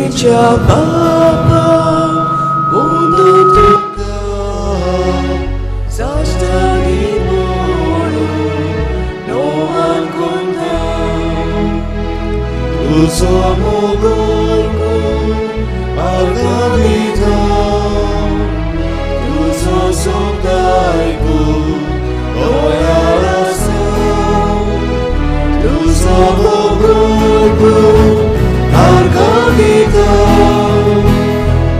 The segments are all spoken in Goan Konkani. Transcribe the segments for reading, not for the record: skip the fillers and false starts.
Maricha बाबा अंदू तुका साश्टांगी पडून नोवान कोंता तुजो मोगोको आर्गां तुजो शब्द आयकूंक तयार आसा तुजो मोगोको आर्गां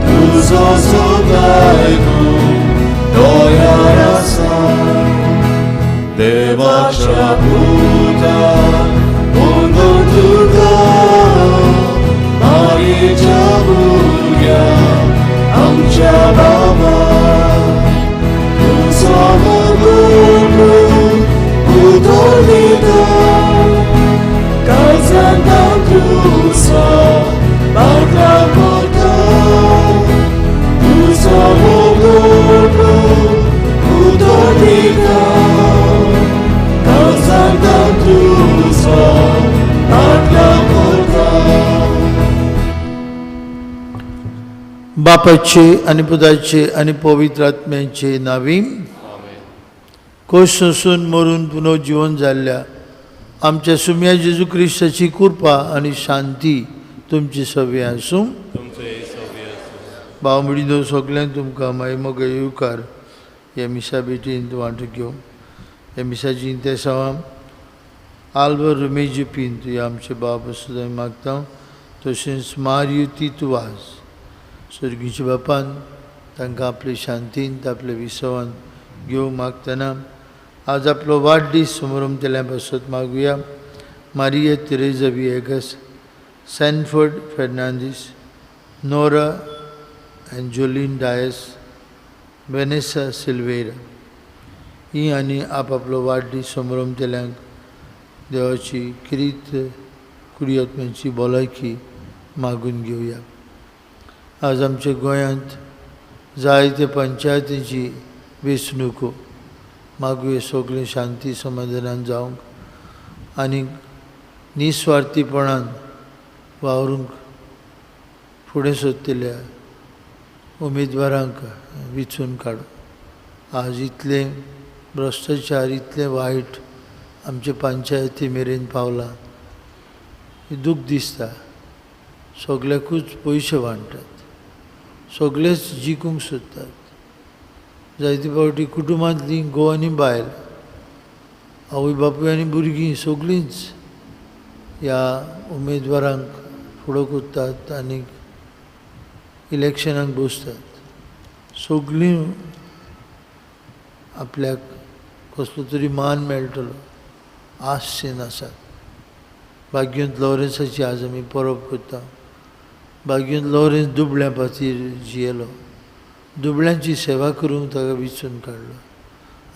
तुजो शब्द आयकूंक तयार आसा देवाच्या पुता अंदू तुका मारियेच्या भुरग्या आमच्या बाबा तुजो मोगोको उदोर दिता काळजांत तुजो पाटला करता तुजो मोगोको उदोर दिता काळजांत तुजो पाटला करता. बापाचे आनी पुताचे आनी पवित्र आत्म्याचे नावी. कोश सोंसून मरून पुनर्जिवन जाल्ल्या आमच्या सुम्या जेजू क्रिस्ताची कृपा आनी शांती तुमची सवी आसूं. भाव भयणीनो, सगल्यांक तुमकां मागीर मोग येवकार ह्या मिसा भेटींत वांटो घेवन. ह्या मिसाची इंतेसांवां आल्बर रुमेजी पिंत ह्या आमचे बाब सुद्दां मागता, तशेंच मारियो तितू वाज. सर्गीच्या बापान तांकां आपले शांतीन आपले विसवान घेवंक मागतना आज आपलो वाडदीस समोरमतल्या पासत मागुया. Maria Teresa Viegas, Sanford Fernandes, Nora Angeline Dias, Vanessa Silveira ही आनी आपआपलो वाडदीस समोरमतल्यांक देवाची किरीत कुडियत्म्यांची भलायकी मागून घेवया. आज आमच्या गोंयांत जायते पंचायतींची वेंचणुको. मागुया सगळें शांती समाधानान जावंक आनी निस्वार्थीपणान वावरूंक फुडें सोदतल्या उमेदवारांक विचून काडूं. आज इतलें भ्रश्टाचार इतलें वायट आमचे पंचायती मेरेन पावलां, दूख दिसता. सगल्याकूच पयशे वांट्टात, सगळेच जिखूंक सोदतात. जायते फावटी कुटुंबांतलीं घोव आनी बायल, आवय बापूय आनी भुरगीं सगळींच ह्या उमेदवारांक फुडो करतात आनी इलेक्शनाक बसतात. सगळीं आपल्याक कसलो तरी मान मेळटलो आशेन आसात. भाग्यवंत लॉरेन्साची आज आमी परब करता. भाग्यवंत लॉरेन्स दुबळ्यां खातीर जियेलो, दुबळ्यांची सेवा करूंक ताका विचून काडलो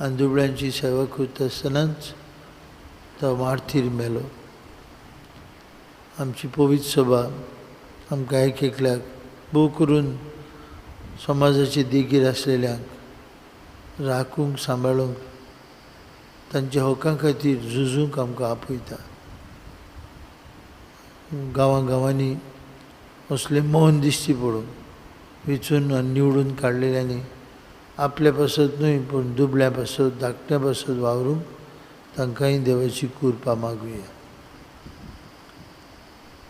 आनी दुबळ्यांची सेवा करता आसतनाच तो मार्थीर मेलो. आमची पवित्र सभा आमकां एक एकल्याक भोव करून समाजाचे देगेर आसलेल्यांक राखूंक सांबाळूंक तांच्या हकां खातीर झुजूंक आमकां आपयता. गांवां गांवांनी असलें मौन दिश्टी पडून विचून आनी निवडून काडलेल्यांनी आपल्या पासत न्हय पूण दुबळ्या पासत धाकट्या पासत वावरूंक तांकांय देवाची कृपा मागुया.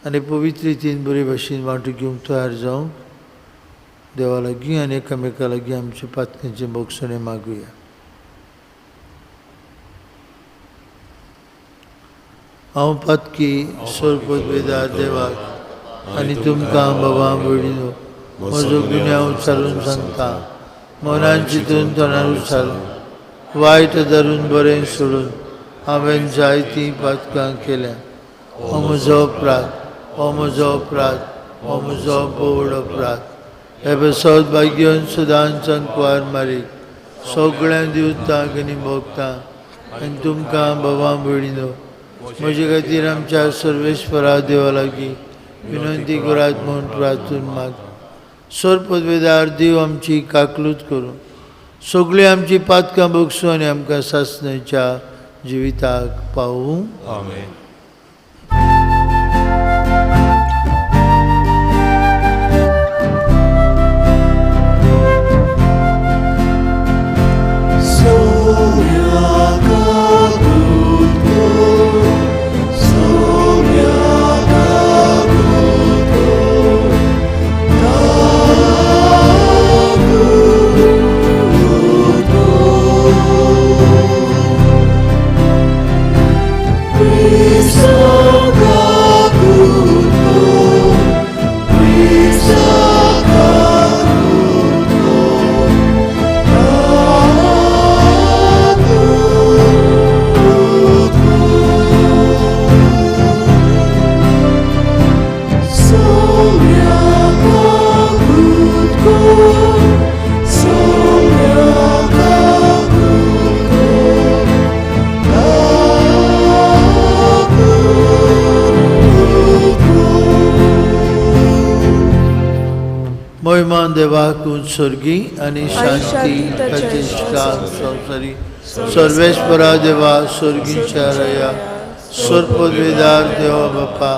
आनी पवित्र रितीन बरे भाशेन वांटो घेवंक तयार जावंक देवा लागीं आनी एकामेका लागीं आमचे पातकांचें भोगसणें मागुया. हांव पातकी सोरपत देवाक आनी तुमकां बाबा भयणीनो म्हजो गुन्यांव उच्चारून सांगता. मनान चिंतून तोंडार उच्चारून वायट धरून बरें सोडून हांवें जायतीं पातकां केल्यां. हो म्हजो अपराध, हो म्हजो अपराध, हो म्हजो भोवड अपराध. हे बसत भाग्यन सदांच अंकवार मारीक सगळ्यां दिवतांक आनी भोगतां आनी तुमकां बाबा भयणीनो म्हजे खातीर आमच्या सर्वेस्परा देवा लागीं विनंती करात म्हूण प्रार्थून माग. सोरपदवेदार देव आमची काकलूत करूं, सगळीं आमची पातकां भोगसूं आनी आमकां सासणाच्या जिविताक पावूं. आमेन. मोयमा देवाक उत्सर्गी आनी शांती ताचे इश्टाक संवसारी सर्वेस्परा देवा स्वर्गीच्या रया सर्पवेदार देवा बाप्पा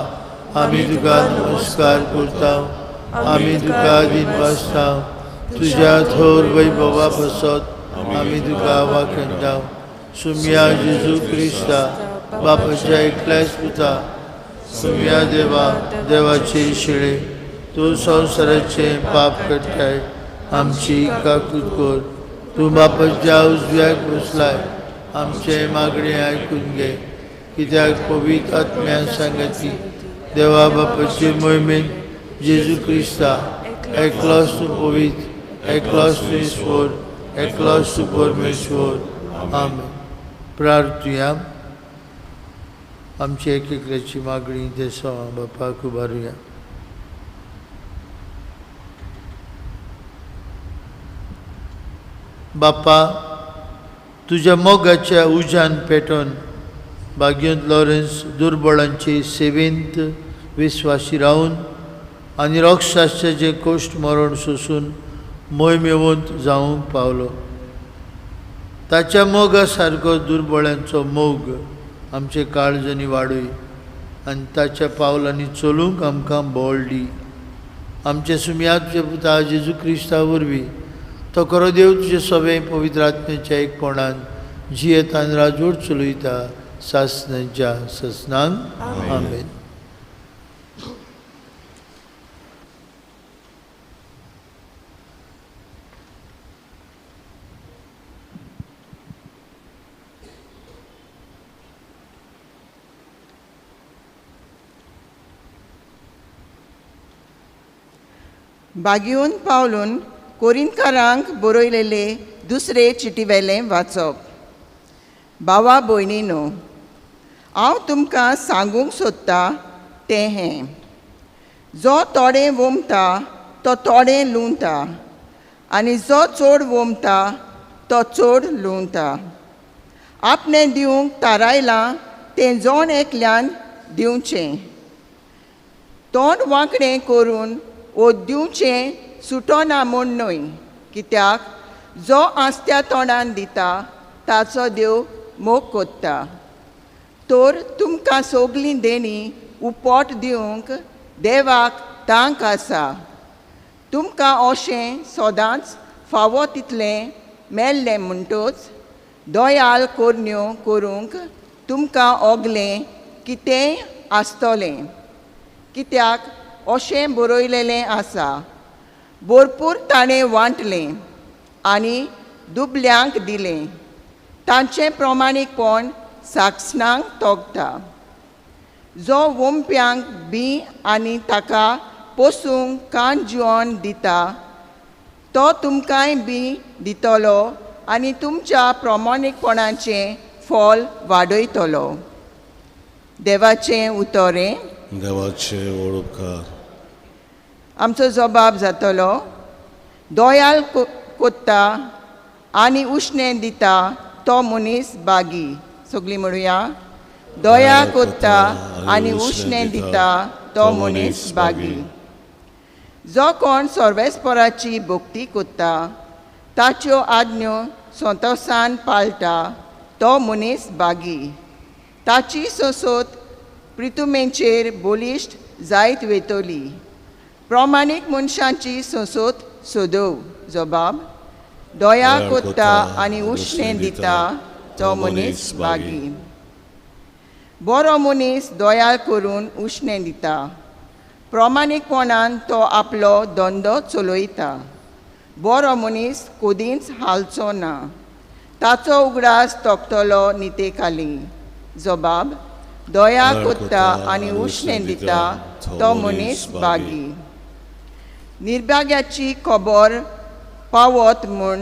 आमी तुका नमस्कार करता आमी तुका दिनवासता तुज्या थोर वैभवा पासत आमी तुका वाखणटा सुम्या जेजू क्रिस्ता बापाच्या एकल्याच पुता सुम्या देवा देवाचे शिळे तूं संवसाराचे पाप करताय आमची काकूत कर तूं बापाच्या उजव्याक बसलाय आमचे मागणे आयकून घे कित्याक पवित्र आत्म्या सांगती देवा बापाचे मोहिमेन जेजू क्रिस्ता एकलोच तूं पवित्र एकलोच तूं ईश्वर एकलोच तूं परमेश्वर. आमेन. प्रार्थुया. आमची एक एकल्याची मागणी देसा बापाक उबारुया. बापा तुज्या मोगाच्या उज्यान पेटोवन भाग्यंत लॉरेन्स दुर्बळांचे सेवेंत विस्वासी रावन आनी रोक्षाचे कोश्ट मरण सोसून मोहिमेवंत जावंक पावलो. ताच्या मोगा सारको दुर्बळ्यांचो मोग आमचे काळजांनी वाडय आनी ताच्या पावलांनी चलूंक आमकां बळ दी. आमचे सुमयाचे पुता जेजू क्रिस्ता वरवीं तो खरो देव तुजे सगळे पवित्र आत्म्याच्या एकपणान जियेतान राजवट चलयता सासनाच्या ससनांक. आमेन. बागीवन पावलून कोरिंतकारांक बरयलेले दुसरे चिटीवेलें वाचप. भावा भयणीनो, हांव तुमकां सांगूंक सोदता तें हें, जो थोडें वोमता तो थोडें लुंवता आनी जो चड वोमता तो चड लुंवता. आपणें दिवंक थारायलां तें जण एकल्यान दिवचें. तोंड वांकडें करून वो दिवचें सुटोना म्हूण न्हय, कित्याक जो आसत्या तोंडान दिता ताचो देव मोग कोत्ता. तर तुमकां सगलीं देणीं उपोट दिवंक देवाक तांक आसा. तुमकां अशें सदांच फावो तितलें मेल्लें म्हणटच दयाल करण्यो करूंक तुमकां ओगलें कितेंय आसतलें, कित्याक अशें बरयलेलें आसा, भरपूर ताणें वांटलें आनी दुबल्यांक दिलें. तांचें प्रमाणीकपण साक्षणांक तोगता. जो वोमप्यांक बी आनी ताका पोसूंक कान जिवन दिता तो तुमकांय बी दितलो आनी तुमच्या प्रमाणीकपणाचें फल वाडयतलो. देवाचें उतरें. देवाचें वडोपकार. आमचो जबाब जातलो, दोयाल कोत्ता आनी उश्णें दिता तो मनीस बागी. सगळीं म्हणुया, दया कोत्ता आनी उश्णें दिता तो मनीस बागी. जो कोण सर्वेस्पराची भक्ती कोत्ता ताच्यो आज्ञो संतोसान पाळटा तो मनीस बागी. ताची सोंसत प्रितुमेचेर बलिश्ट जायत वेतली. प्रमाणीक मनशांची सोंसत सोदोव. जबाब, दया कोत्ता आनी उश्णें दिता तो मनीस बागी. बरो मनीस दया करून उश्णें दिता. प्रमाणीकपणान तो आपलो धंदो चलयता. बरो मनीस कदींच हालचो ना. ताचो उगडास तोखतलो नितेखाली. जबाब, दया कोत्ता आनी उश्णें दिता तो मनीस बागी. निर्भाग्याची खबर पावत म्हूण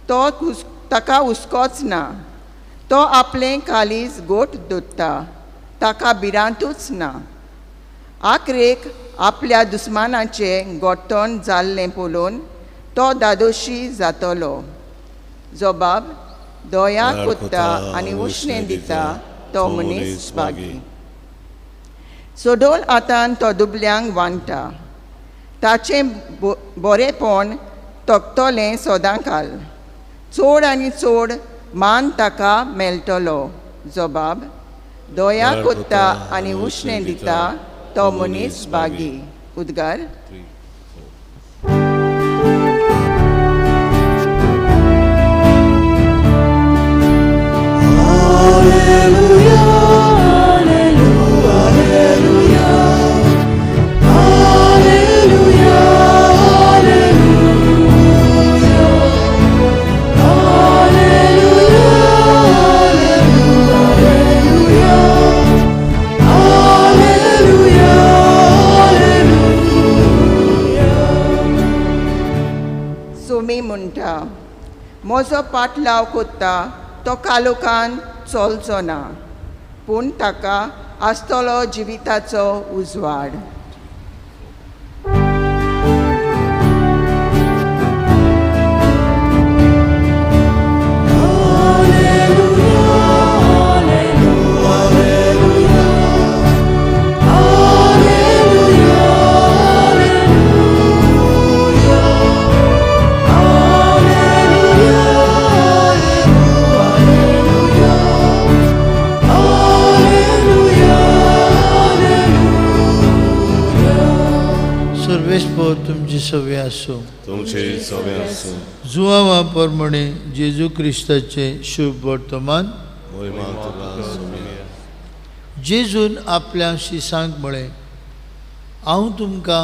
तो ताका हुस्कोच ना. तो आपलें कालीज गोट दोत्ता, ताका भिरांतूच ना. आखरेक आपल्या दुस्मानाचें गोठण जाल्लें पळोवन तो दादोशी जातलो. जबाब, दया कोत्ता आनी उश्णें दिता तो मनीस बागी. सोडोल आतान तो दुबल्यांक वांट्टा. ताचें बरेंपण तगतलें सदांकाल, चड आनी चड मान ताका मेळटलो। जबाब दया कोत्ता आनी उश्णें दिता तो मनीस भागी। उद्गार। म्हजो पाटलाव कोत्ता तो कालोकान चलचो ना, पूण ताका आसतलो जिविताचो उजवाड। जुआवा प्रमाणे जेजू क्रिस्ताचे शुभ वर्तमान। जेजून आपल्या शिसांक म्हळें, हांव तुमकां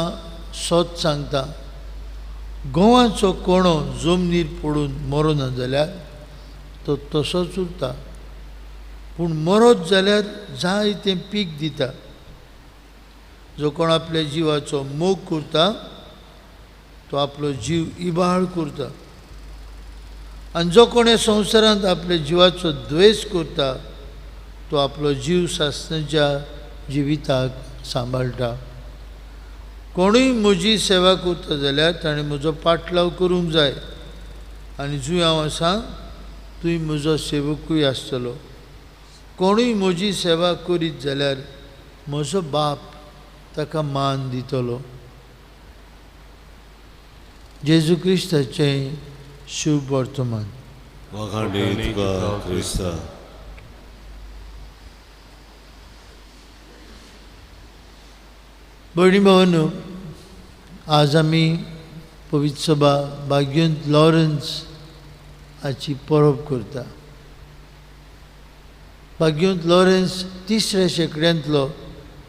सत सांगता, गोवाचो कोणो जमनीर पडून मरोना जाल्यार तो तसोच उरता, पूण मरत जाल्यार जाय तें पीक दिता। जो कोण आपल्या जिवाचो मोग करता तो आपलो जीव इबाळ करता, आनी जो कोण संवसारांत आपल्या जिवाचो द्वेश करता तो आपलो जीव सासणाच्या जिविताक सांबाळटा। कोणूय म्हजी सेवा करता जाल्यार ताणें म्हजो पाटलाव करूंक जाय, आनी जंय हांव आसा थंय म्हजो सेवकूय आसतलो। कोणूय म्हजी सेवा करीत जाल्यार म्हजो बाप ताका मान दितलो। जेजू क्रिस्ताचें शुभ वर्तमान। भयणी भावांनो, आज आमी पवित्र सभा भाग्यवंत लॉरन्स हाची परब करता। भाग्यवंत लॉरन्स तिसऱ्या शेंकड्यांतलो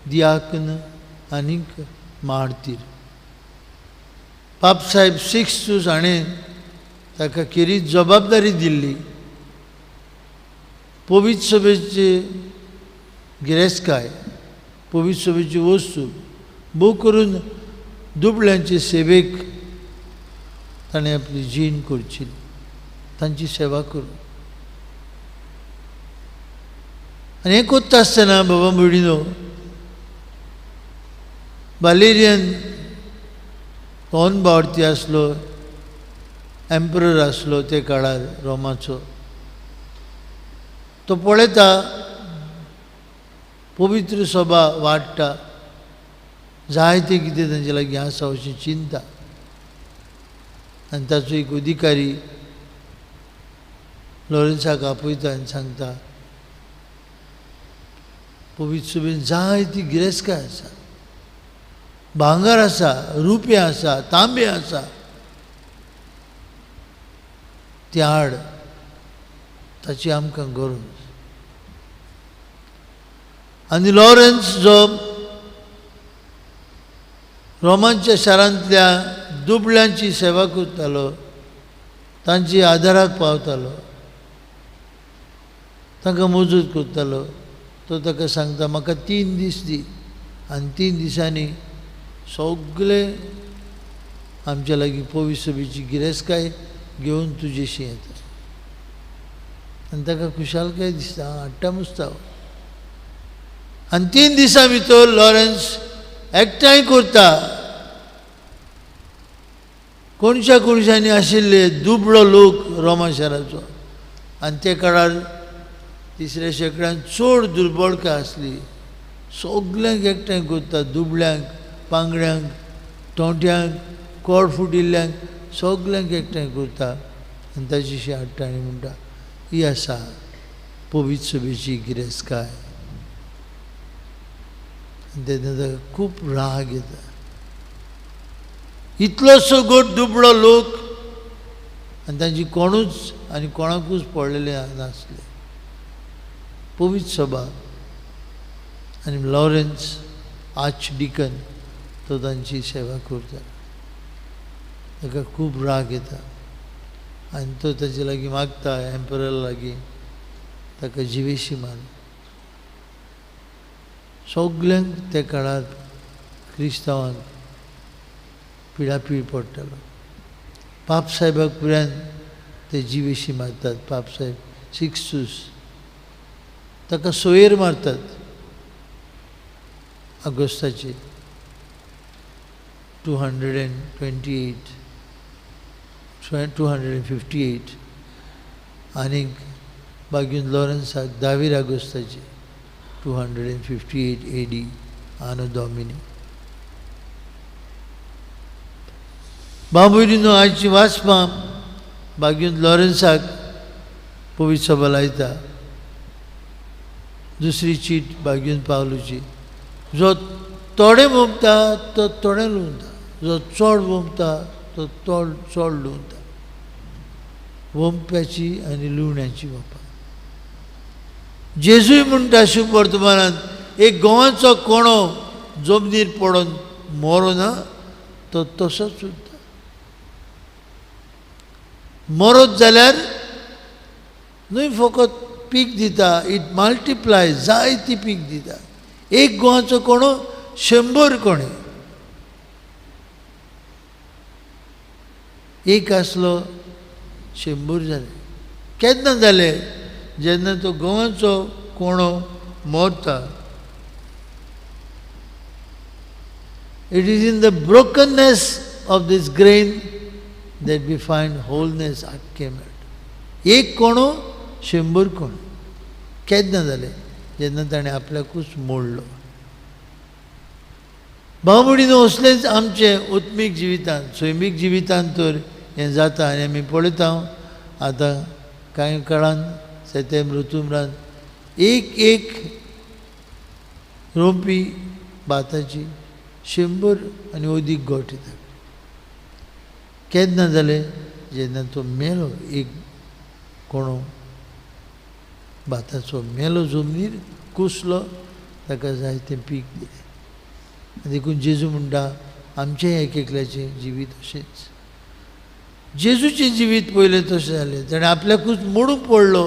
दियाकन आनीक मार्तीर। पापसाहेब सिक्स्तूस हाणें ताका खेरीत जबाबदारी दिल्ली। पवित्र सभेची गिरेस्तकाय, पवित्र सभेची वस्तू भोव करून दुबळ्यांचे सेवेक ताणें आपली जीण करची, तांची सेवा करून। आनी हें कोत्ता आसतना बाबा भयणीनो, वालेरियन भारतीय आसलो, एम्परर आसलो ते काळार रोमाचो। तो पळयता पवित्र सभा वाडटा, जायते कितें तांचे लागीं आसा अशी चिंता। आनी ताचो एक अधिकारी लॉरेन्साक आपयता आनी सांगता, पवित्र सभेन जायती गिरेस्तकाय आसा, भांगर आसा, रुपें आसा, तांबे आसा, ती हाड, ताची आमकां गरज। आनी लॉरन्स जो रोमांच्या शारांतल्या दुबळ्यांची सेवा करतालो, तांची आदाराक पावतालो, तांकां मजत करतालो, तो ताका सांगता, म्हाका 3 दीस दी, आनी 3 दिसांनी सगळे आमच्या लागीं पवित्र सभेची गिरेस्तकाय घेवन तुजेशी येता। आनी ताका खुशालकाय दिसता, हाडटा मुस्ताव। आनी 3 दिसां भितर लॉरन्स एकठांय करता कोणशा कोणशांनी आशिल्ले दुबळो लोक रोमा शाराचो। आनी ते काळार तिसऱ्या शेंकड्यांत चड दुर्बळकाय आसली, सगल्यांक एकठांय करता, दुबळ्यांक, पांगड्यांक, तोंट्यांक, कोड फुटिल्ल्यांक सगल्यांक एकठांय करता आनी ताची हाडटा आनी म्हणटा ही आसा पवित्र सभेची गिरेस्तकाय. आनी तेन्ना ताका खूब राग येता. इतलोसो गोड दुबळो लोक आनी तांची कोणूच आनी कोणाकूच पडलेले नासले. पवित्र सभा आनी लॉरेन्स आर्चडिकन तो तांची सेवा करता. ताका खूब राग येता आनी तो ताचे लागीं मागता एम्परर लागीं ताका जिवेशी मार. सगल्यांक त्या काळार क्रिस्तांवांक पिडापीड पडटालो. पाप साहेबाक पुरान ते जिवेशी मारतात. पाप साहेब सिक्सूस ताका सोयेर मारतात ऑगस्टाचे 228 258 आनीक बागीन लॉरन्साक 10 ऑगस्टाचे 258 AD आनो डॉमिनी. बाबुलीनो आयची वाचपां बागीन लॉरन्साक पवित्र सभा लायता. दुसरी चीट बागीन पावलूची, जो थोडे वोमता तो थोडे लुवता, जो चड वोमता तो चड लुवता. वोमप्याची आनी लुवण्याची वपा. जेजूय म्हणटा शुभ वर्तमानांत एक गोवाचो कोणो जमनीर पडोन मरोना तो तसोच उरता. मरत जाल्यार न्हय फकत पीक दिता, it multiply, जायती पीक दिता. एक गोवाचो कोणो 100 कोणे, एक आसलो 100 जाले. केन्ना जाले? जेन्ना तो गोवाचो कोणो मरता. It is in the brokenness of this grain that we find wholeness आख्खें मेळटा. एक कोणो 100 कोणो. केन्ना जालें? जेन्ना ताणें आपल्याकूच मोडलो. भाव-भयणीनो, असलेंच आमचें उत्मीक जिवितांत, सैमीक जिवितांत तर हें जाता. आनी आमी पळयता आतां कांय काळान सेतेंब्र ओक्तुब्रान एक एक रोंपी भाताची 100 आनी अदीक गोट येता. केन्ना जालें? जेन्ना तो मेलो, एक कोणो भाताचो मेलो जमनीर कुसलो, ताका जाय तें पीक दिलें. देखून जेजू म्हणटा आमचें एक एकल्याचें जिवीत अशेंच. जेजूचें जिवीत पयलें तशें जालें, ताणें आपल्याकूच मोडूंक पडलो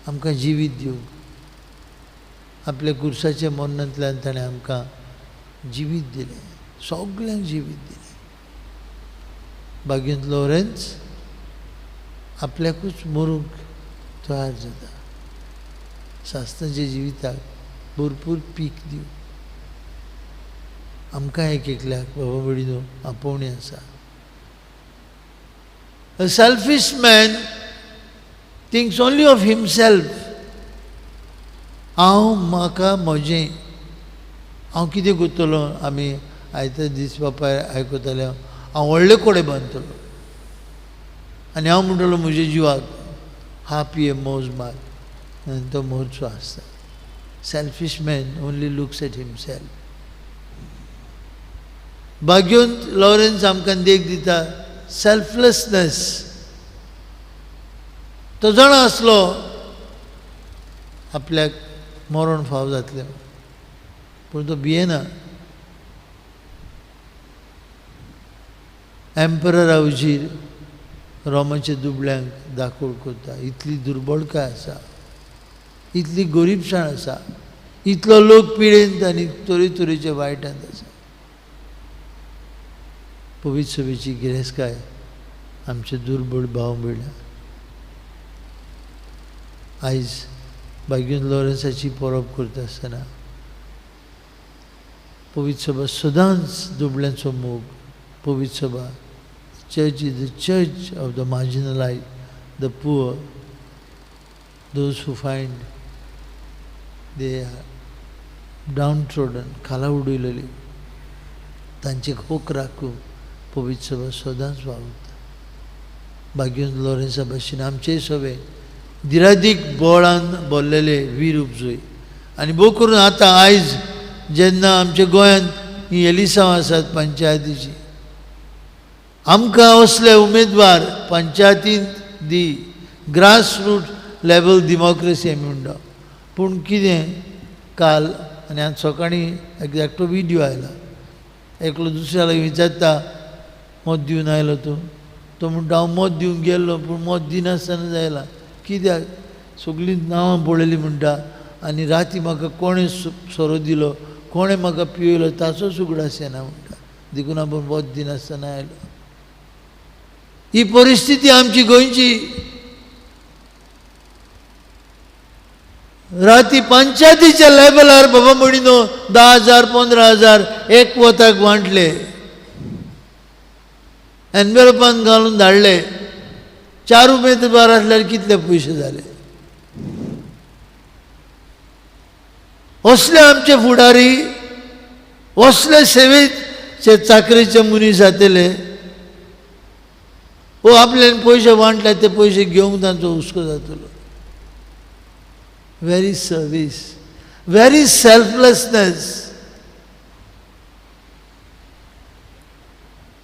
आमकां जिवीत दिवंक. आपल्या कुर्साच्या मरणांतल्यान ताणें आमकां जिवीत दिलें, सगल्यांक जिवीत दिलें. बागीन लॉरेन्स आपल्याकूच मरूंक तयार जाता, सासणाच्या जिविताक भरपूर पीक दिवंक. आमकां एक एकल्याक बाबा भयणीनो आपोवणें आसा. A selfish man thinks only of himself. हांव, म्हाका, म्हजें, हांव कितें करतलो. आमी आयता दीस बापाय आयकताले, हांव व्हडले कोडे बांदतलो आनी हांव म्हणटलो म्हज्या जिवाक हा पिये मौज मार, आनी तो मरचो आसता. Selfish man only looks at himself. भाग्योंत Lawrence आमकां देख दिता सेल्फलेसनेस. तो जाणा आसलो आपल्याक मरण फाव जातलें, पूण तो भियेना. एम्पररा उजीर रोमाच्या दुबळ्यांक दाखोवड करता. इतली दुर्बळकाय आसा, इतली गोरीबसाण आसा, इतलो लोक पिडेंत आनी तरेतरेच्या वायटांत आसा. पवित्र सभेची गिरेस्तकाय आमचे दुर्बळ भाव भयणां. आयज बागीन लॉरन्साची परब करता आसतना पवित्र सभा सदांच दुबळ्यांचो मोग. पवित्र सभा, church is the church of the marginalised, the poor, those who find they are downtrodden, खाला उडयलेली. तांचे होक राखूंक पवित्र सभा सदांच वावुरता. बागीन लॉरेन्सा भाशेन आमचेय सभे दिरादीक बोळान भरलेले वीर उपजोय. आनी भोव करून आतां आयज जेन्ना आमच्या गोंयांत ही एलिसांव आसात पंचायतीची, आमकां असले उमेदवार पंचायतींत the grass root level democracy आमी म्हणटा. पूण कितें काल आनी आज सकाळीं एकटो विडियो आयला, एकलो दुसऱ्या लागीं विचारता मत दिवन आयलो तूं, तो म्हणटा हांव मत दिवंक गेल्लो पूण मत दिनासतना आयला. कित्याक? सगळीं नांवां पळयलीं म्हणटा आनी राती म्हाका कोणें सोरो दिलो, कोणें म्हाका पिवयलो ताचोच उगडास येना म्हणटा, देखून आपूण मत दिनासतना आयलो. ही परिस्थिती आमची गोंयची. राती पंचायतीच्या लेवलार बाबा म्हणिनो 10,000 15,000 एक वताक वांटले, एनवेलपान घालून धाडले. 4 उमेदवार आसल्यार कितले पयशे जाले? असले आमचे फुडारी, असले सेवेचे चाकरेचे मनीस जातले. वो आपल्यान पयशे वांटले ते पयशे घेवंक तांचो हुस्को जातलो. Where is service? Where is selflessness?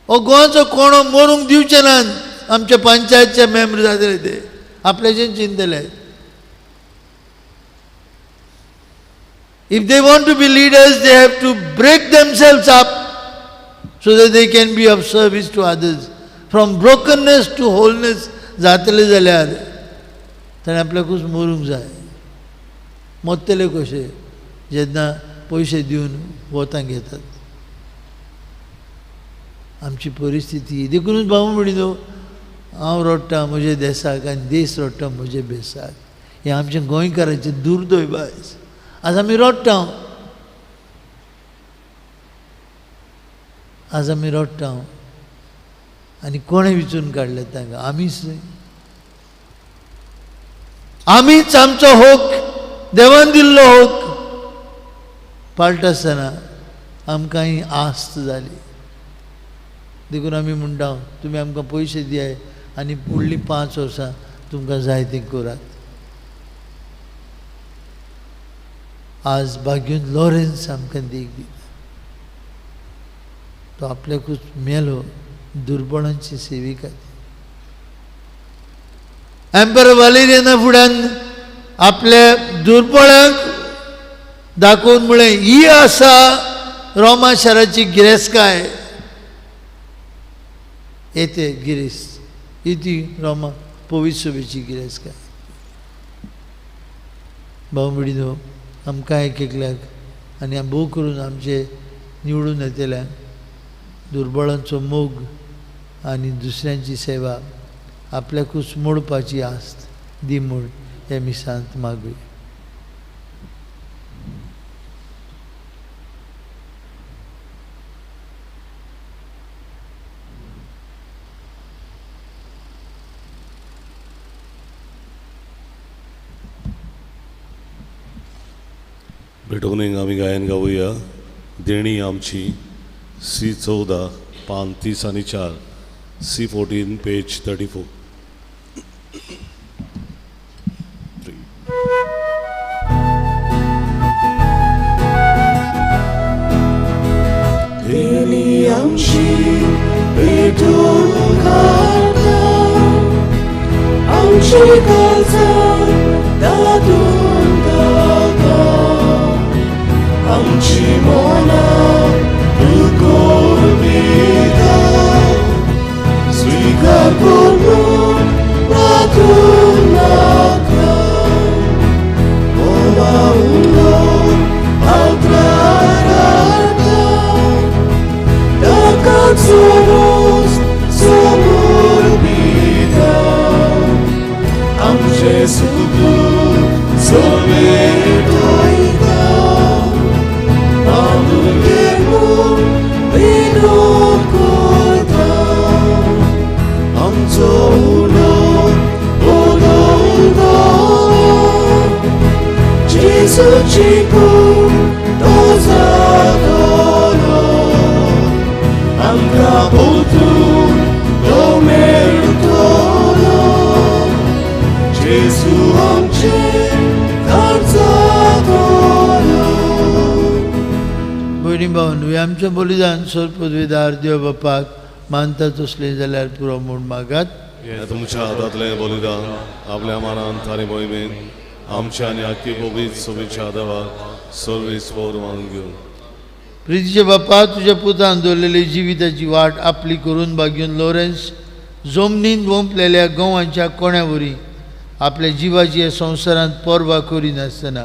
हो गोंयचो कोणो मरूंक दिवचे नात आमच्या पंचायतचे मेंबर जातले ते आपल्याचें चिंतले. If they want to be leaders, they have to break themselves up so that they can be of service to others. From brokenness to wholeness जातले जाल्यार ताणें आपल्याकूच मरूंक जाय. मरतले कशे? जेन्ना पयशे दिवन वतां घेतात. आमची परिस्थिती देखूनच बाबू म्हणिनो हांव रडटा म्हज्या देसाक आनी देस रडटा म्हज्या बेसाक. हें आमचें गोंयकारांचें दुर्दैव आयज. आज आमी रडटा, आज आमी रडटा आनी कोणें विचून काडलें तांकां? आमीच न्हय, आमीच आमचो होक देवान दिल्लो होक पाळटा आसतना आमकां ही आस्त जाली. देखून आमी म्हणटा तुमी आमकां पयशे दियाय आनी फुडलीं 5 वर्सां तुमकां जाय तें करात. आज बागीन लॉरेन्स आमकां देख दिता. तो आपल्याकूच मेलो दुर्बळांची सेवी खातीर. एम्पर वालेरियना फुड्यान आपल्या दुर्बळांक दाखोवन म्हळें ही आसा रोमा शाराची गिरेस्तकाय. येते गिरेस्त, ही ती रोमा पवित्र सभेची गिरेस्तकाय. भाव भयणीनो, आमकां एक एकल्याक आनी भोव करून आमचे निवडून येतल्यांक दुर्बळांचो मोग आनी दुसऱ्यांची सेवा आपल्याकूच मोडपाची आस्त दी म्हूण हे मिसांत मागूया. भेटवणेक आमी गायन गावया देणी आमची सी 14 पान 30 आनी 4 सी 14 पेज 34. देणी आमची पेटून काडटा आमची काळजां दादून ताका आमची मनां तुकोर पिता स्वीकार करून राखून नाका ओवा उलो पात्रार हाडटा ताका चोरूस समोर पिता आमचें सुख समेटयता बांदून म्हूण विनोद करता आमचो उलो बदलता जेजूची कूड तो जातलो. आमचें बलिदान सर्वपदवीदार देव बापाक मानता तसलें जाल्यार पुरो म्हूण मागात. तुमच्या हातांतलें बलिदान आपल्या मानान आनी मोहिमेन आमच्या आनी आख्खी पवित्र सभेच्या देवाक सर्वेस्पर मानून घेवन. प्रितीचे बापा, तुज्या पुतान दवरलेली जिविताची वाट आपली करून बागेवन लॉरेन्स जमनीन वोंपलेल्या गंवांच्या कोण्या वरी आपल्या जिवाची ह्या संवसारांत पर्वा करिनासतना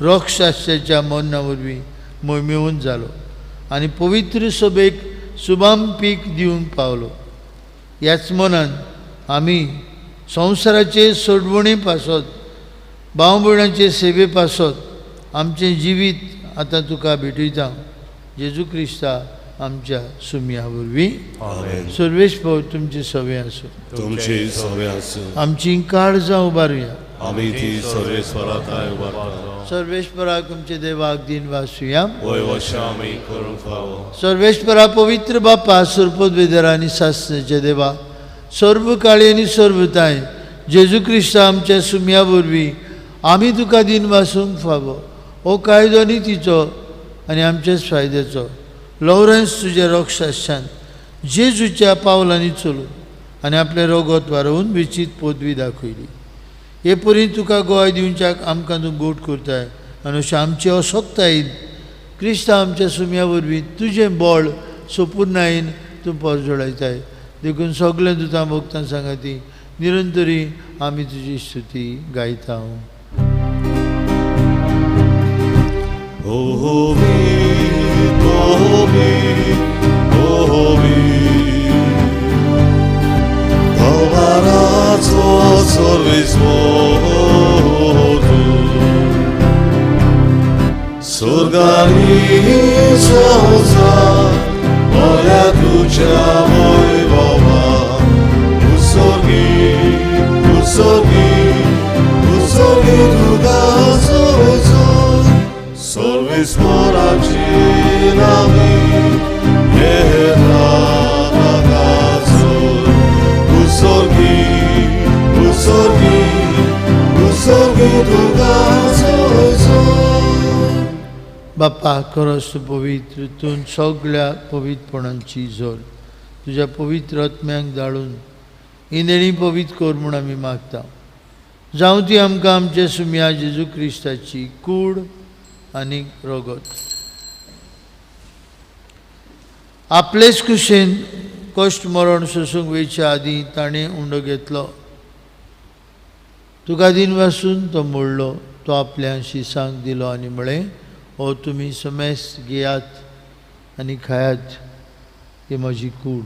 रोगशास्त्राच्या मरणा वरवीं मोहिमेवन जालो आनी पवित्र सभेक सुबाम पीक दिवंक पावलो. ह्याच मनान आमी संवसाराचे सोडवणे पासत भाव भयणांचे सेवे पासत आमचें जिवीत आतां तुका भेटयता. जेजू क्रिस्ता आमच्या सुमया वरवीं. सर्वेस्पर तुमचे सवे आसूं. तुमचे सवे आसूं. आमची काळजां उबारुया. आमी ती सर्वेस्परा थांय उबारता. सर्वेस्पराक आमचे देवाक दिन वासुया. वय वशा आमी करूंक फावो. सर्वेस्परा पवित्र बापा, सर्वपदवेदर आनी सासणाच्या देवा, सर्व काळी आनी सर्वताय जेजू क्रिस्ता आमच्या सुमया वरवीं आमी तुका दिन वासूंक फावो. हो कायदो आनी तिचो आनी आमच्याच फायद्याचो. लॉरेन्स तुज्या रोगशास्त्रान जेजूच्या पावलांनी चलून आनी आपलें रोगत वारोवन विचीत पदवी दाखयली. हे परी तुका गोवाय दिवच्याक आमकां तूं गोट करताय आनी अशें आमचे असक्तायेन क्रिस्ता आमच्या सुमया वरवीं तुजें बळ सोपुर्णायेन तूं परजळायताय. देखून सगळें दुतां भक्तां सांगाती निरंतरी आमी तुजी स्तुती गायता. बापा, खरोच तूं पवित्र, तूं सगळ्या पवित्रपणांची जोर तुज्या पवित्र आत्म्यांक धाडून ही देणी पवित्र कर म्हूण आमी मागता. जावं ती आमकां आमच्या सुमया जेजू क्रिस्ताची कूड आनी रगत. आपलेच कुशेन कश्ट मरण सोसूंक वयच्या आदीं ताणें उंडो घेतलो. तुका दिन वासून तो मोडलो, तो आपल्या शिसांक दिलो आनी म्हळें, हो तुमी समेस्त घेयात आनी खायात, ही म्हजी कूड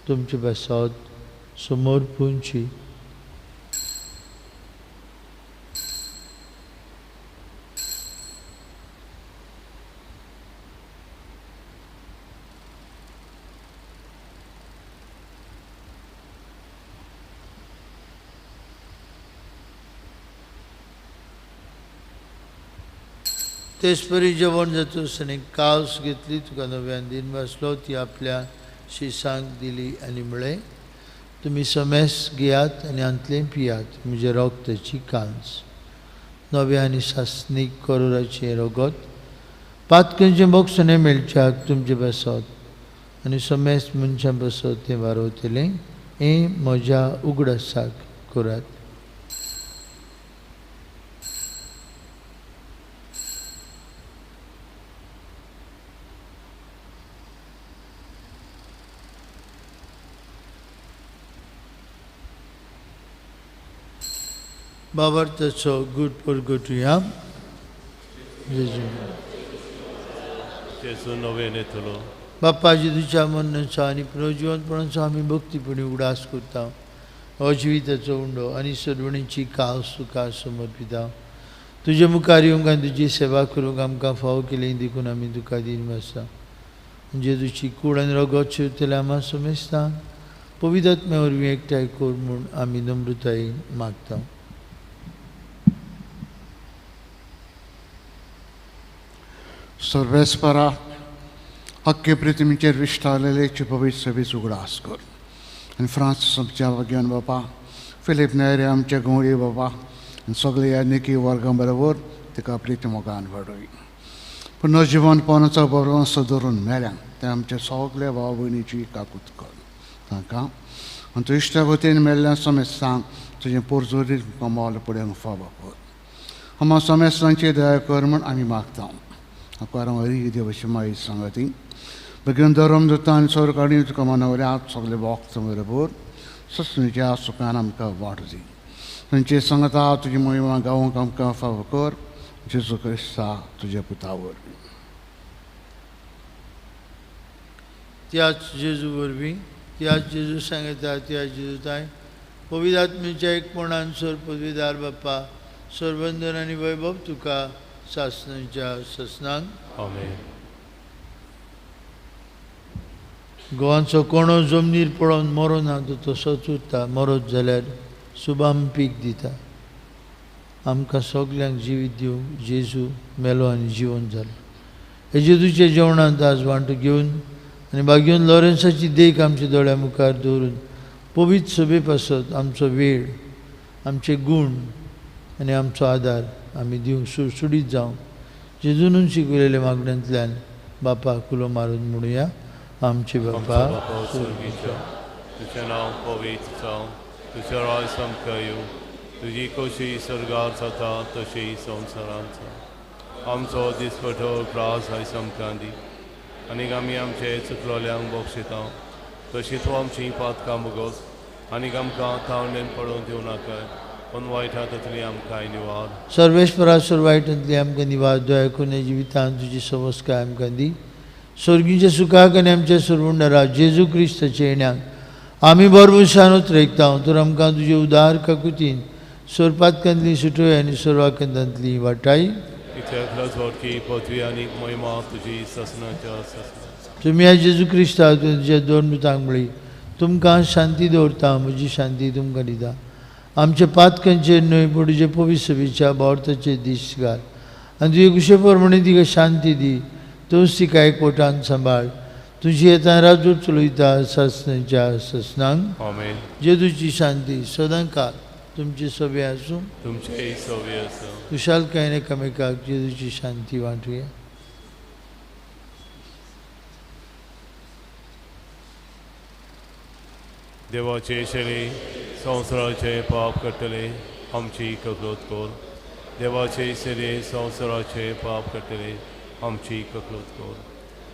तुमचे पासत समर्पूंची. तेचपरी जेवण जातूच आनी कावस घेतली, तुका नव्यान दिन वाचलो, ती आपल्या शिसांक दिली आनी म्हळें, तुमी समेस्त घेयात आनी हांतलें पियात, म्हजें रगताची कांस, नव्या आनी सासणीक करोराचें रगत, पातकांचें बोगसणें मेळच्याक तुमचे पासत आनी समेस्त मनशां पासत तें वारवतलें. हें म्हज्या उगडासाक करात. बाबर्थचो गुड परगटुया. बाप्पा जेजूच्या मरणाचो आनी पुनर्जिवंतपणाचो आमी भक्तीपणी उगडास करता. हो जिविताचो उंडो आनी सरवणीची कास तुका समर्पिता. तुजे मुखार येवंक आनी तुजी सेवा करूंक आमकां फावो केली देखून आमी तुका दिन आसा. जेजूची कूड आनी रगत शिवतले आमा समेस्ता पवित्र आत्म्या वरवीं एकठांय कर म्हूण आमी नम्रतायेन मागता. सर्वेस्परा हक्के पृथ्वीचेर विश्तालेलेची पवित्र सभेच उगडास कर आनी फ्रांस आमच्या वाग्यान बापा, फिलीप नेरे आमच्या गवळी बापा आनी सगळे ह्या निकी वर्गां बरोबर तिका प्रिती मोगान वाडय. पुनर्जिवनपणाचो बरो धरून मेल्यांक ते आमच्या सगल्या भाव भयणीची काकूत कर तांकां आनी तूं इश्टा वतीन मेल्ल्या समेस्तांक तुजें पोरजोरीत कमल पड्यांक फावो कर. आमा समेस्तांची दया कर म्हूण आमी मागता. आकारां हरी देवाची माई सांगाती बेगीन धर्म दिता आनी सरकारी तुका मानवल्या सगळे वक्त बरोबर ससणीच्या सुखान आमकां वाट दी. तुमची सांगता तुजी मोहिमा गावंक आमकां फावो कर. जेजू क्रिस्ता तुज्या पुता वरवीं. त्याच जेजू वरवीं, त्याच जेजू सांगता, त्याच जेजू ताय पवित्र आत्म्याच्या एकपणान सर पदवीदार बाप्पा सरबंधन आनी वैभव तुका सासणाच्या ससनांक. आमेन. गोवांचो कोणो जमनीर पडोवन मरोना तो तसोच उरता, मरत जाल्यार सुबाम पीक दिता. आमकां सगल्यांक जिवीत दिवंक जेजू मेलो आनी जिवन जालो. हे जेजूच्या जेवणांत आज वांटो घेवन आनी बागेवन लॉरेन्साची देख आमच्या दोळ्या मुखार दवरून पवित्र सभे पासत आमचो वेळ, आमचे गूण आनी आमचो आदार आमी दिवंक सुडसुडीत जावं जेजूनून शिकयलेल्या मागण्यांतल्यान बापा कुलो मारून म्हणुया. आमचे बापा तुजें नांव पवित्र जावं, तुजें राज आमकां येवं, तुजी कशी सर्गार जाता तशी संवसारांत जावं. आमचो दिसपटो ग्रास आयज आमकां दी आनी आमी आमचे चुकलोल्यांक बक्षिता तशी तूं आमची पातकां मुगोस आनी आमकां तावणेन पडोवन दिवं नाका, पूण वायटा तातूंतली आमकां निवार. सर्वेस्परा सर वायटांतली आमकां निवार. दया करून जिवितांत तुजी सवस्काय आमकां दी. स्वर्गीच्या सुखाक आनी आमच्या सरवंडरा जेजू क्रिस्ताच्या येण्याक आमी बरभरसान उतरेकता. तर आमकां तुजे उदार काकुतीन सोरपातकांतली सुटोय आनी सोरवाकंतांतली वाटाय. तुमी ह्या जेजू क्रिस्ता तुज्या दोन दुतांक म्हळी, तुमकां शांती दवरता, म्हजी शांती तुमकां दिता. आमच्या पातकांचेर न्हय पूण तुजे पवित्र सभेच्या भावार्थाचेर दीस घाल आनी तुजे कुशे प्रमाणे तिका शांती दी. तूंच तिका एकवटान सांबाळ. तुजी येता राजू चलयता सासणाच्या ससनांक. जेजूची शांती सदांकाळ तुमचे सभे आसूं, तुमचेय सभे आसूं. खुशालकायेन एकामेकाक जेजूची शांती वांटुया. देवाचे शेळी संवसाराचे पाप काडटले आमची ककलत कर. देवाचे शेळी संवसाराचे पाप काडटले आमची ककलत कर.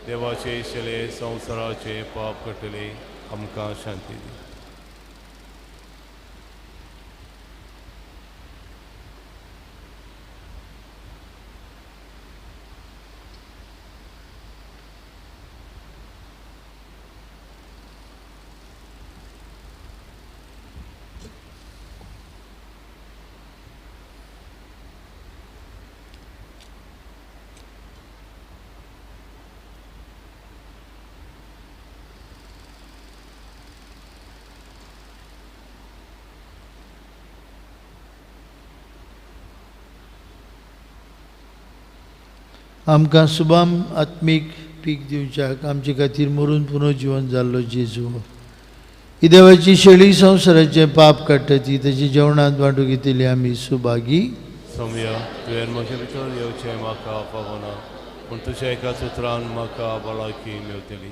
देवाचे शेळे संवसाराचे पाप काडटले आमकां शांती दी. आमकां सुबाम आत्मीक पीक दिवच्याक आमचे खातीर मरून पुनर्जिवन जाल्लो जेजू ही देवाची शेळी संवसाराचें पाप काडटा ती ताची जेवणांत वांटू घेतली आमी सुभागी. सोम्या, तुवें म्हजे भितर येवचें म्हाका पावना, पूण तुज्या एका सुत्रान म्हाका भलायकी मेवतली.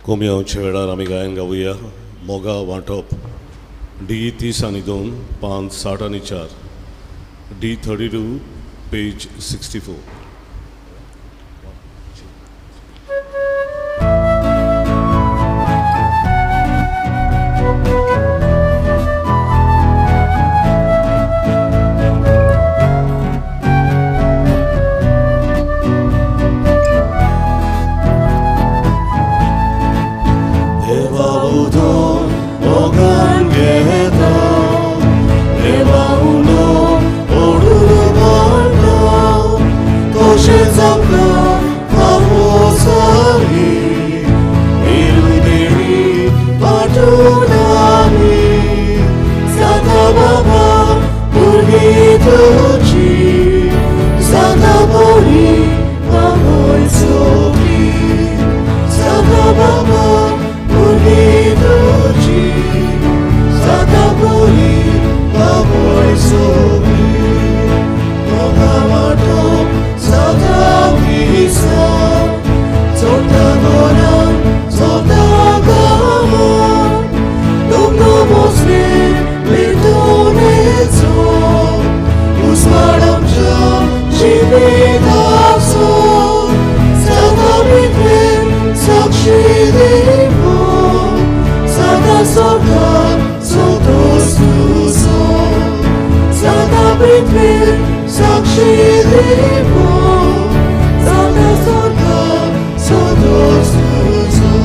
कोमयावच्या वेळार आमी गायन गावया मोगा वांटप डी 30 आनी 2 पान 60 आनी 4 डी 32 पेज 64. पृथ्वीर साक्षी दिवपाक जाता स्वर्गाक सदांच तुजो.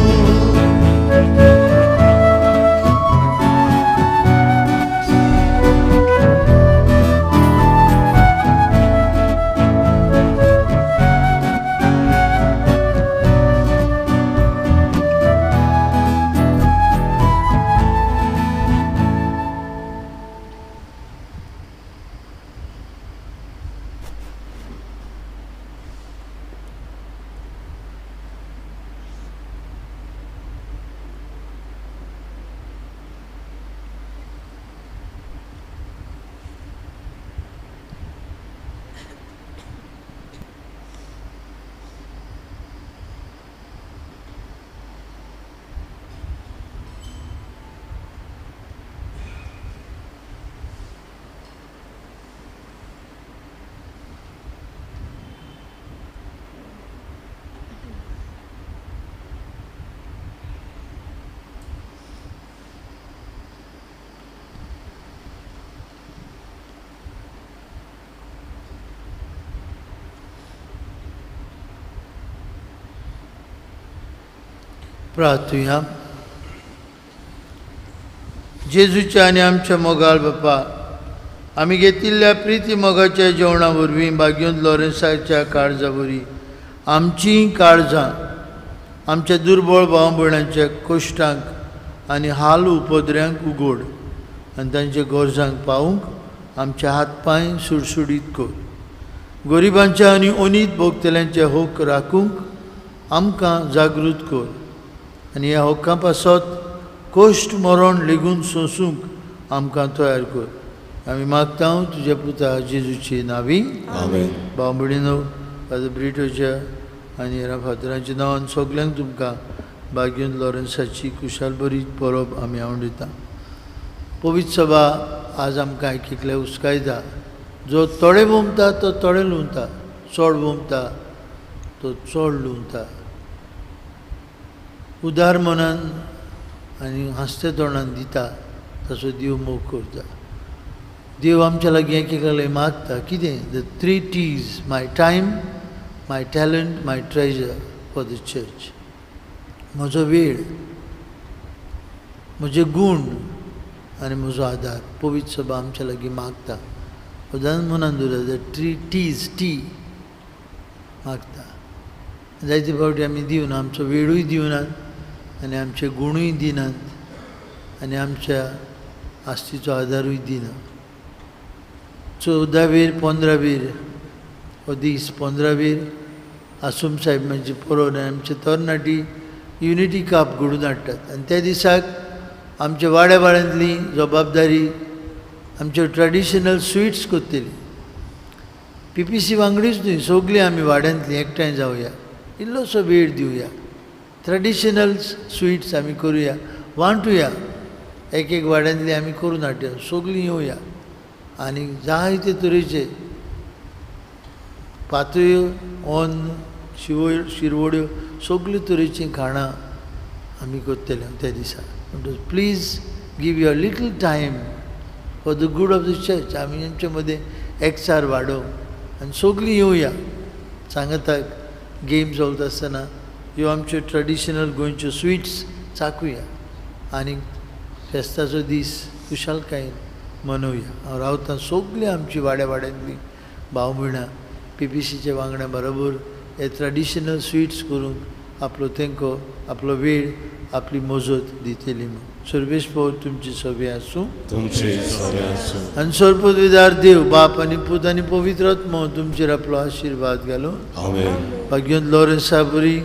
प्रार्थुया. जेजूच्या आनी आमच्या मोगाळ बापा, आमी घेतिल्ल्या प्रिती मोगाच्या जेवणा वरवीं बागयोन लॉरेन्साच्या काळजा वरवीं आमचीं काळजां आमच्या दुर्बळ भाव भयणांच्या कश्टांक आनी हाल उपद्र्यांक उगोड आनी तांच्या गरजांक पावूंक आमचे हात पांय सुडसुडीत कर. गरिबांच्या आनी ओनीत भोगतल्यांचे हक राखूंक आमकां जागृत कर आनी ह्या हक्कां पासत कश्ट मरण लेगून सोंसूंक आमकां तयार कर. आमी मागता तुज्या पुता जेजूची नावी. आमेन. भाव भयणीनो, फादर ब्रिटोच्या आनी हेरां फादरांच्या नांवान सगल्यांक तुमकां बागयोन लॉरेन्साची कुशाल बरी परब आमी आवडिता. पवित्र सभा आज आमकां एक एकले हुस्कायता. जो थोडे भोंवता तो थोडे लुंवता, चड भोंवता तो चड लुंवता. उदार मनान आनी हांसते तोंडान दिता ताचो देव मोग करता. देव आमच्या लागीं एक एकले मागता कितें? The three T's, my time, my talent, my treasure for the church. म्हजो वेळ, म्हजे गूण आनी म्हजो आदार पवित्र सभा आमच्या लागीं मागता. प्रधान मनान दवरा, the three tease, T मागता. जायते फावटी आमी दिवना, आमचो वेळूय दिवनात आनी आमचे गुणूय दिनात आनी आमच्या आस्तीचो आदारूय दिना. 14वीर 15वीर हो दीस, 15वीर आसुम साहेब म्हणजे परोवन आमचे तरणाटी युनिटी काप घडून हाडटात आनी त्या दिसाक आमच्या वाड्या वाड्यांतली जबाबदारी आमच्यो ट्रेडिशनल स्विट्स करतली. पीपीसी वांगडीच न्हय, सगळीं आमी वाड्यांतलीं एकठांय जावया, इल्लोसो वेळ दिवया, ट्रेडिशनल स्विट्स आमी करुया, वांटुया, एक एक वाड्यांतली आमी करून हाडया, सगळीं येवया आनी जायते तरेचे पातळ्यो, अन्न, शिरवड्यो, सगळ्यो तरेचीं खाणां आमी करतले त्या दिसा. म्हणटकच please give your little time for the good of the church. आमी आमचे मदें एकचार वाडोवंक आनी सगळीं येवया. सांगता गेम चलता आसतना ह्यो आमच्यो ट्रेडिशनल गोंयच्यो स्विट्स चाकुया आनी फेस्ताचो दीस खुशालकायेन मनोवया. हांव रावता सगळीं आमची वाड्या वाड्यांतली भाव भयणां पीपीसीच्या वांगडा बरोबर हे ट्रेडिशनल स्विट्स करूंक आपलो तेंको, आपलो वेळ, आपली मजत दितली. म्हूण सर्वेश पव तुमची सगळी आसूं, तुमची सगळी आसूं. आनी सर्वपविदार देव बाप आनी पूत आनी पवित्र आत्मो तुमचेर आपलो आशिर्वाद घालूं. आमेन. भाग्योन लॉरेन्सा बरी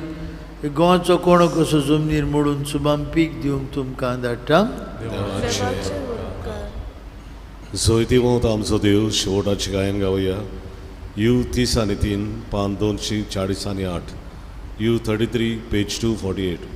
गोंयचो कोणो कसो जमनीर मोडून सुबाम पीक दिवंक तुमकां धाडटा. जोयती आमचो देव शेवटाची गायन गावया. You 30 आनी 3, पान 240 आनी 8, U 33 page 248.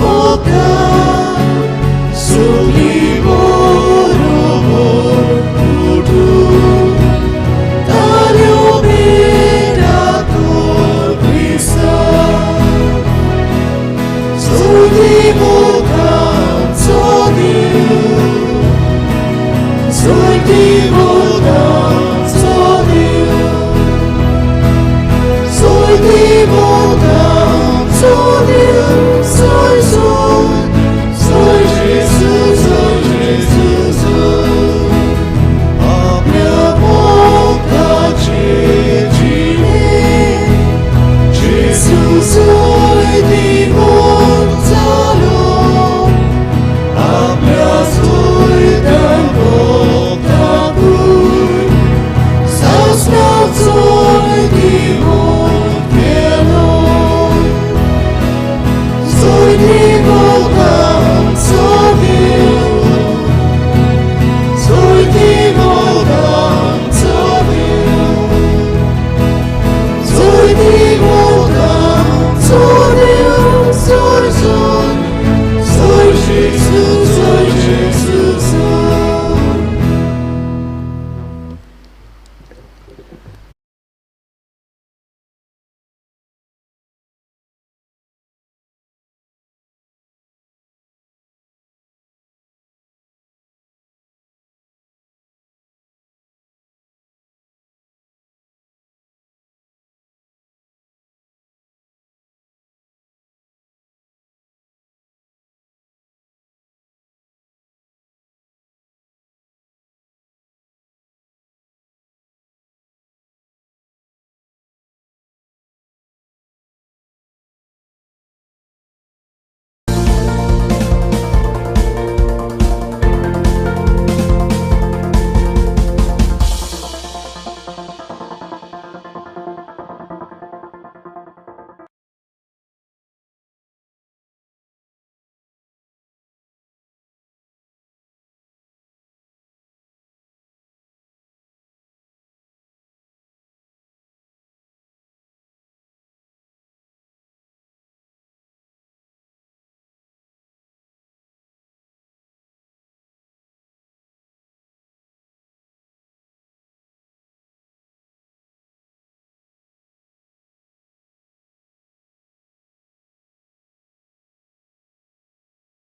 Oh, Jesu.